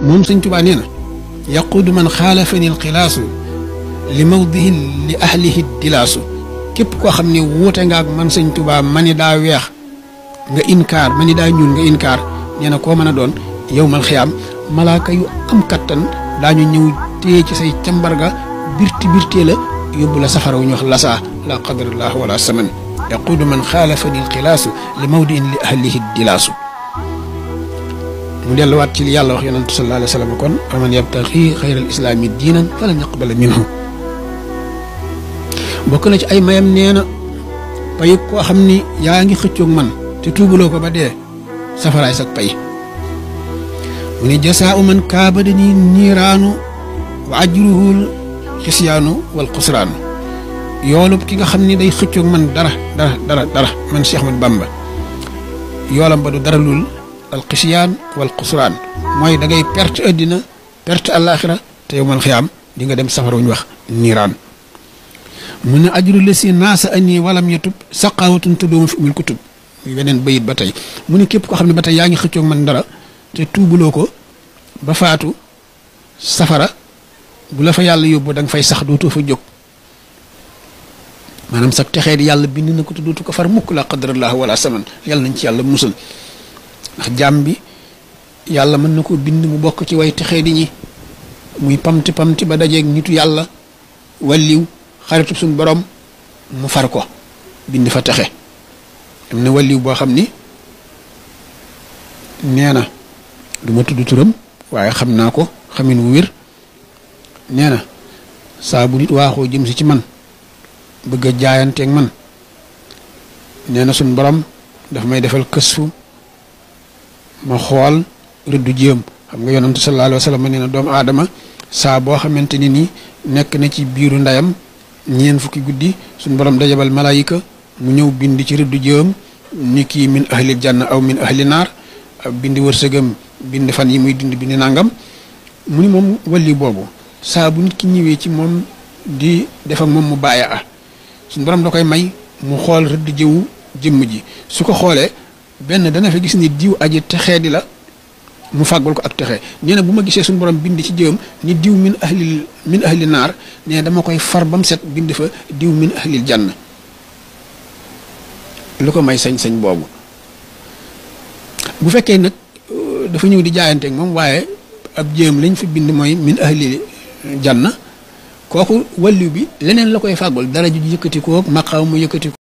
moom sëñ Tuubaa nee na yaquudu man xaalafani alxilaasu li mawdihi li ahlihi dilaasu képp koo xam ne wuute nga ak man sëñ Tuubaa ma ni daa weex nga inkaar ma ni daa ñuul nga inkaar nee na koo mën a doon yowmal xiyaam malaaka yu am kattan daañu ñëw téye ci say cambarga birtee la yóbbu la safara wu ñu wax lasaa la qadarallah wala saman yaquudu man xaalafani alxilaasu li mawdihin li ahlihi dilaasu mu delluwaat ci li yàlla wax yonent sallallahu alayhi wa sallam kon faman yabtaxi xayra al islaami diinan falan yaqbala minhu bokk na ci ay mayam nee na pay koo xam ni yaa ngi xëccoog man te tuubuloo ko ba dee safaraay sak pay mu ne jasaau man kaabadani niiraanu wa ajruhul xisyaanu wal xusraanu yoolub ki nga xam ni day xëccoog man dara man Cheikh Ahmad Bamba yoolam ba du dara lul al xisyaan wal xusraan mooy da ngay perte addina perte àllaaxira te yow man xiyaam di nga dem safara wu ñu wax niiraan mu ne ajru la si naasa ani walam yatub saqaawatun te dooma fi umul kutub muy beneen bayit ba tey mu ne képp koo xam ne ba tey yaa ngi xëccoog man dara te tuubuloo ko ba faatu safara bu la fa yàlla yóbbu da nga fay sax dootoo fa jóg maanaam sax texee di yàlla bind na ko te dootu ko far mukk la qadarallah wala saman yàlla nañ ci yàlla musal ndax jaam bi yàlla mën na ko bind mu bokk ci way texee di ñi muy pamti ba dajeeg nitu yàlla walliw xaritu suñ borom mu far ko bind fa texe am na walliw boo xam ni nee na du ma tudd turam waaye xam naa ko xamin wu wér nee na saa bu nit waaxoo jëm si ci man bëgg a jaayanteeg man nee na suñ borom daf may defal kësfu ma xool rëddu jéem xam nga yonent sallallahu alayhi wa sallam nee na doomu aadama saa boo xamante ni nii nekk na ci biiru ndeyam ñeen fukki guddi suñ borom dajabal malaayika mu ñëw bind ci rëddu jéem ni kii min ahlil janna aw min ahli naar bindi wërsëgam bind fan yi muy dund bind nangam mu ni moom walli boobu saa bu nit ki ñëwee ci moom di def ak moom mu bàyyi suñ borom da koy may mu xool rëdd jëwu jëmm ji su ko xoolee benn dana fa gis ni diw aji texee di la mu fàggul ko ak texe nee na bu ma gisee suñu borom bind ci jëwam ni diw min ahli naar nee dama koy far ba mu set bind fa diw min ahlil janna lu ko may sañ-sañ boobu bu fekkee nag dafa ñëw di jaayanteeg moom waaye ab jëwam lañ fi bind mooy min ahli janna kooku walliw bi leneen la koy fàggul dara ju yëkkati ko maqaam mu yëkkati ko